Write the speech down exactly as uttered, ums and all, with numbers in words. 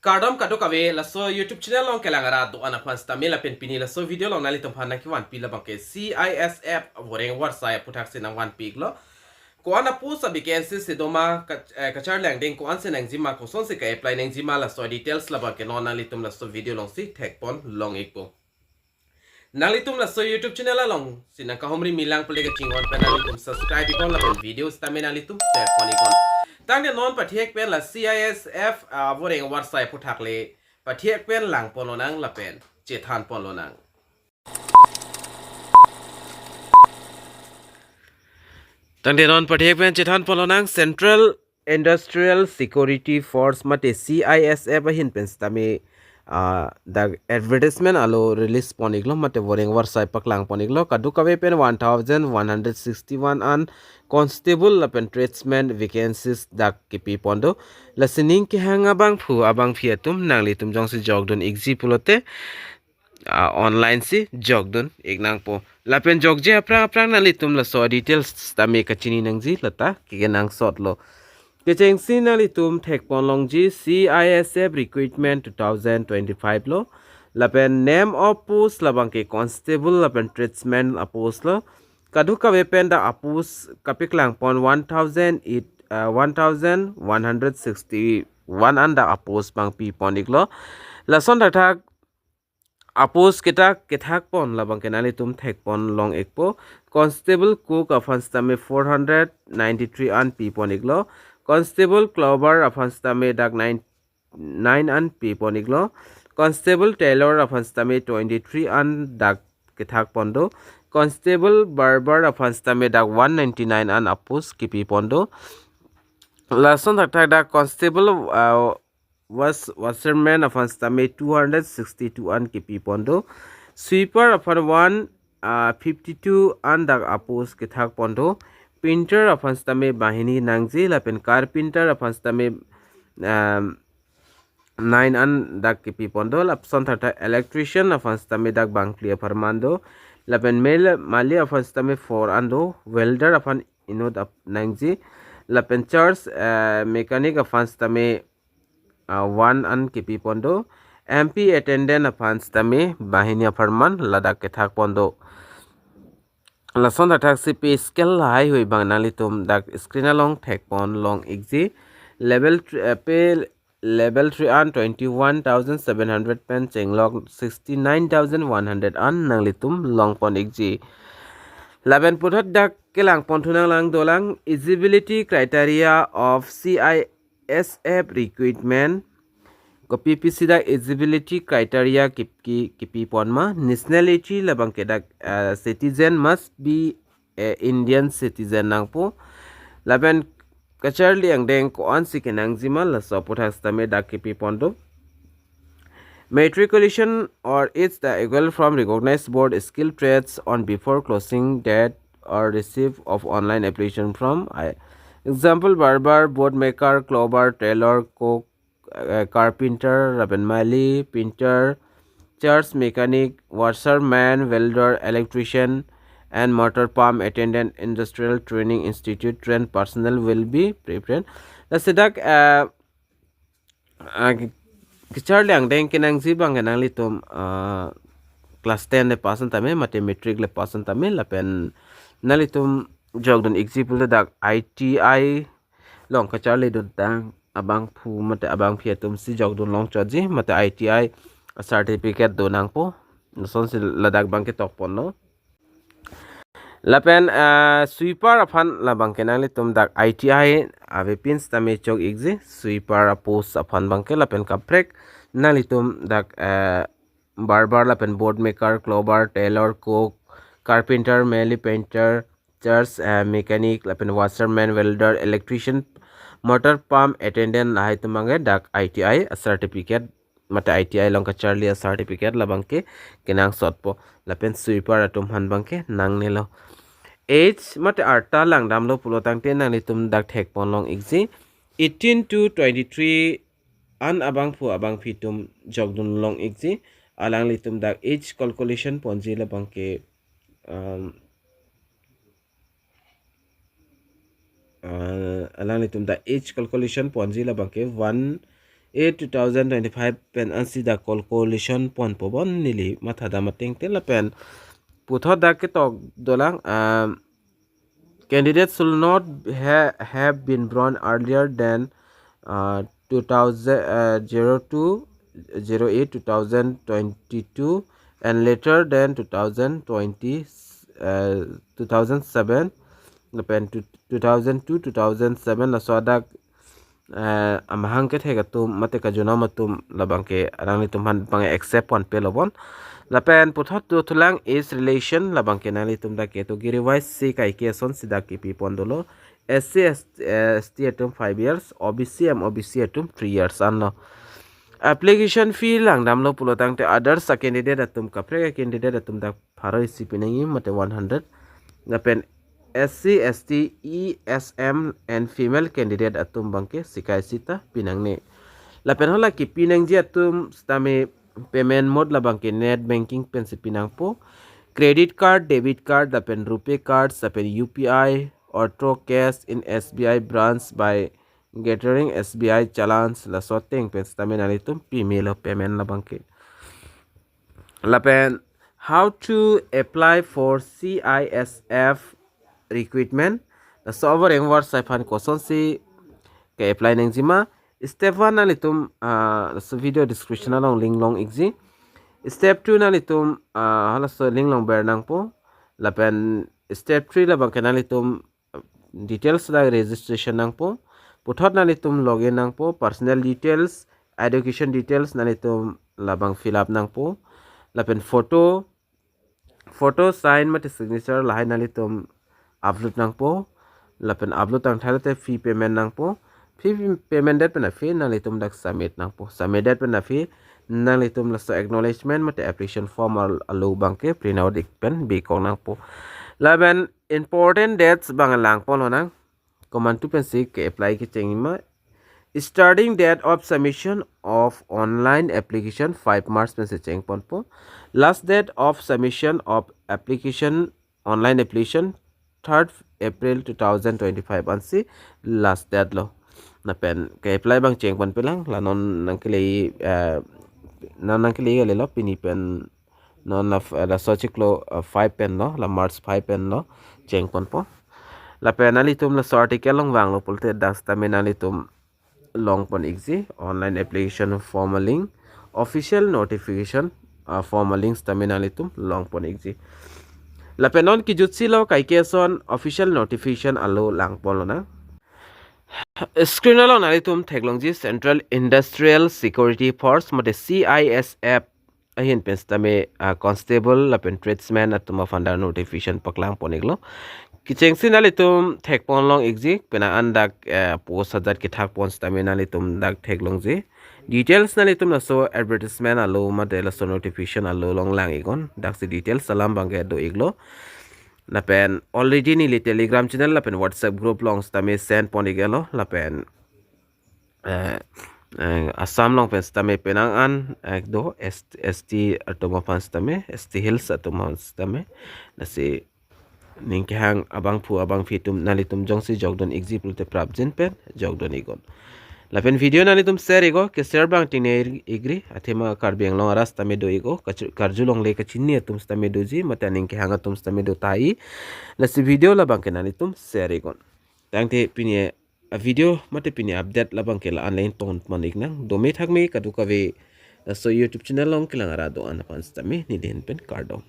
Kardom kadokave, laso YouTube channel along kelang arat do-an aphan sitame lapen pini laso video along nanglitum aphan nangkevanpi labangke C I S F voreng varsai aputhaksi nangvanpi-iklo. Ko-an a-post a-vacancy si doma, ka-, eh, kacharli angdeng ko-ansi nangjima, kosonsi ka-apply nangjima, laso details labangke non nanglitum laso video alongsi thekpon long-ikpo. Nanglitum laso YouTube channel alongsi nangkahumri milang pule kachinghon pen nanglitum subscribe-iknon lapen video sitame nanglitum share-pon-iknon. Tangte non pathek pen la C I S F, ah, voreng varsai aphuthak le pathek pen langponlonang lapen chethanponlonang. Tangte non pathek pen chethanponlonang, Central Industrial Security Force mate C I S F ahin pen sitame, ah, dak advertisement alo release pon-iklo mate voreng varsai paklangpon-iklo. Kadokave pen one thousand one hundred sixty-one an constable lapen tradesman vacancies dak kipipon do. Lasi ning kehang abangphu abangphi atum nanglitum jongsi jokdun-ikji pulote, ah, online si jokdun-ik nangpo. Lapen jokji aphrang aphrang nanglitum laso details tame kachini nangji, lata kenangsotlo. Kechengsi nanglitum thekpon longji C I S F recruitment two thousand twenty-five lo. Lapen name of post labangke constable lapen tradesman a-post lo. Kadokave pen dak a-post kapaklangpon one thousand eight, ah, one thousand one hundred sixty-one an dak a-post abang pipon-iklo. Lason thakthak a-post kita kethakpon labangke nanglitum thekpon long-ikpo. Constable cook aphan sitame four hundred ninety-three an pipon-iklo. Constable cleaner aphan sitame dak nine, nine an pipon-iklo. Constable tailor aphan sitame twenty-three an dak kethakpon do. Constable barber aphan sitame dak one ninety-nine an a-post kipipon do. Lason thakthak dak constable, ah, was-, washerman aphan sitame two hundred sixty-two an kipipon do. Sweeper aphan one, ah, fifty-two an dak a-post kethakpon do. Painter aphan sitame banghini nangji lapen carpenter aphan sitame, um, nine an dak kipipon do. Lapuson thakthak electrician aphan sitame dak bangphli apharman do. Lapen mel-, mali aphan sitame four an do. Welder aphan inut ap-, nangji. Lapen church, eh, mechanic aphan sitame, ah, one an kipipon do. M P attendant aphan sitame banghini apharman ladak kethakpon do. Lason thakthaksi pay scale lahaihui abang nanglitum dak screen along thekpon long-ikji. Level three, eh, pay level three an twenty-one thousand seven hundred pen chenglok sixty-nine thousand one hundred an nanglitum longpon-ikji. Lapen puthot dak kelangpon thunang lang dolang eligibility criteria of C I S F recruitment. Kopi pisi dak eligibility criteria kip-, ki-, kipipon ma, nationality labangke dak, eh, citizen must be a Indian citizen nangpo. Lapen kacharli angdeng ko-ansi kenangjima laso aputhak sitame dak kipipon do. Matriculation or its the equal from recognized board skill trades on before closing date or receive of online application from I. Example, barber, boat maker, cleaner, tailor, cook, eh, carpenter, lapen mali, painter, church mechanic, washerman, welder, electrician, and motor pump attendant, industrial training institute trained personnel will be preferred. Lasi dak, eh, ah, kacharli angdeng kenangji abangke nanglitum, ah, class ten le pass an tame, mate matric le pass an tame, lapen nanglitum jokdun-ikji pulote dak I T I along kacharlidun tang abangphu mate abangphi atumsi jokdun longchotji mate I T I certificate do nangpo. Lasonsi ladak abangke tokponlo. Lapen, ah, sweeper aphan labangke nanglitum dak I T I avepin sitame chok-ikji, sweeper a-post aphan abangke. Lapen kaprek nanglitum dak, ah, barber lapen boat maker, cleaner, tailor, cook, carpenter, mali, painter, church, ah, mechanic, lapen washerman, welder, electrician, motor pump attendant lahai atum abangke dak I T I certificate mate I T I along kacharli a-certificate labangke kenangsotpo. Lapen sweeper atum aphan abangke nangnelo. Age mate arta langdamlo pulo tangte nanglitum dak thekpon long-ikji. Eighteen to twenty-three an abangphu abangphi atum jokdun long-ikji. Alanglitum dak age calculation ponji labangke, um, ah, alanglitum dak age calculation ponji labangke one eight two thousand twenty-five pen ansi dak call coalition ponpo bon neli mathadam ateng te lapen puthot dak ketok dolang, um, candidates should not ha- have been born earlier than uh, two thousand, uh, zero two, zero eight two thousand twenty-two and later than two thousand twenty, uh, two thousand seven lapen two- two thousand two two thousand seven laso adak, uh, amahang kethek atum mate kajunom atum labangke nanglitum aphan bang accept ponpe lo bon. Lapen puthot dothulang age relation labangke nanglitum dak keto giri wise si kaike asonsi dak kepi pon dolo. S C, S T, eh, S T atum five years, O B C, M O B C atum three years anlo. Application fee langdamlo pulo tangte others a candidate atum, kaprek a candidate atum dak pharo isi pinangji mate one hundred. Lapen S C, S T, E S M and female candidate atum bangke sika isi ta pinangne. Lapen hala kepinangji atum sitame payment mode labangke net banking pensi pinangpo. Credit card, debit card, lapen RuPay card, lapen U P I, Auto Cash in S B I branch by gathering S B I challans, laso ateng pen sitame nanglitum pimelo payment labangke. Lapen how to apply for C I S F recruitment. Laso avoreng avarsai aphan kosonsi ke-apply nangjima. Step one nanglitum, ah, laso video description along link long ikji. Step two nanglitum, ah, halaso link long ber nangpo. Lapen step three labangke nanglitum details dak registration nangpo. Puthot nanglitum login nangpo, personal details, education details nanglitum labang fill up nangpo. Lapen photo, photo sign mate signature lahai nanglitum upload nangpo. Lapen upload tangthailo te fee payment nangpo. Fee payment det pen aphi nanglitum dak submit nangpo. Submit det pen aphi nanglitum laso acknowledgement mate application form al- alo bangke print out ik pen bikok nangpo. Lapen important dates bang lang ponlo nang. Komantu pensi ke-apply kechengji ma. Starting date of submission of online application five March pensi cheng ponpo. Last date of submission of application, online application, third April two thousand twenty-five ansi last date lo. Lapen ke-apply bang cheng ponpe lang, la non nangkele, eh, non nangkele kalilo pini pen non la, la so chiklo, uh, five pen lo, la March five pen lo cheng ponpo. Lapen nanglitum laso article long vanglo pulote dak sitame nanglitum long pon ikji, online application form a link, official notification, uh, form a link sitame nanglitum long pon ikji. Lapen non kejutsi lo kaike ason official notification alo lang ponlo nang. Screen along nanglitum theklongji Central Industrial Security Force mate C I S F ahin pen sitame, ah, constable lapen tradesman atum aphan dak notification paklang pon iklo. Kechengsi nanglitum thek pon long ikji, penang an dak, eh, post ajat kethak pon sitame nanglitum dak theklongji. Details nanglitum laso advertisement alo mate laso notification alo long lang iknon. Daksi details alam bangke do iklo. Lapen already neli Telegram channel lapen WhatsApp group long sitame send pon iklo. Lapen, eh, eh, Assam long pen sitame penang an, eh, do S-, S T atum aphan sitame, S T Hills atum aphan sitame. Lasi ning kehang abangphu abangphi atum nanglitum jongsi jokdun ikji pulote prapjin pen jokdun iknon. Lapen video nanglitum share iknon, ke-share bang tingne ir-, igri, athema Karbi Anglong arat sitame do iknon, kachu-, karjulongle kachini atum sitame doji, mate aning kehang atum sitame do tahai. Lasi video labangke nanglitum share iknon. Tangte pini a video mate pini update labangke la-an le ington pon iknang. Dome thakme kadokave laso YouTube channel long kelang arat do-an aphan sitame neli ahin pen kardom.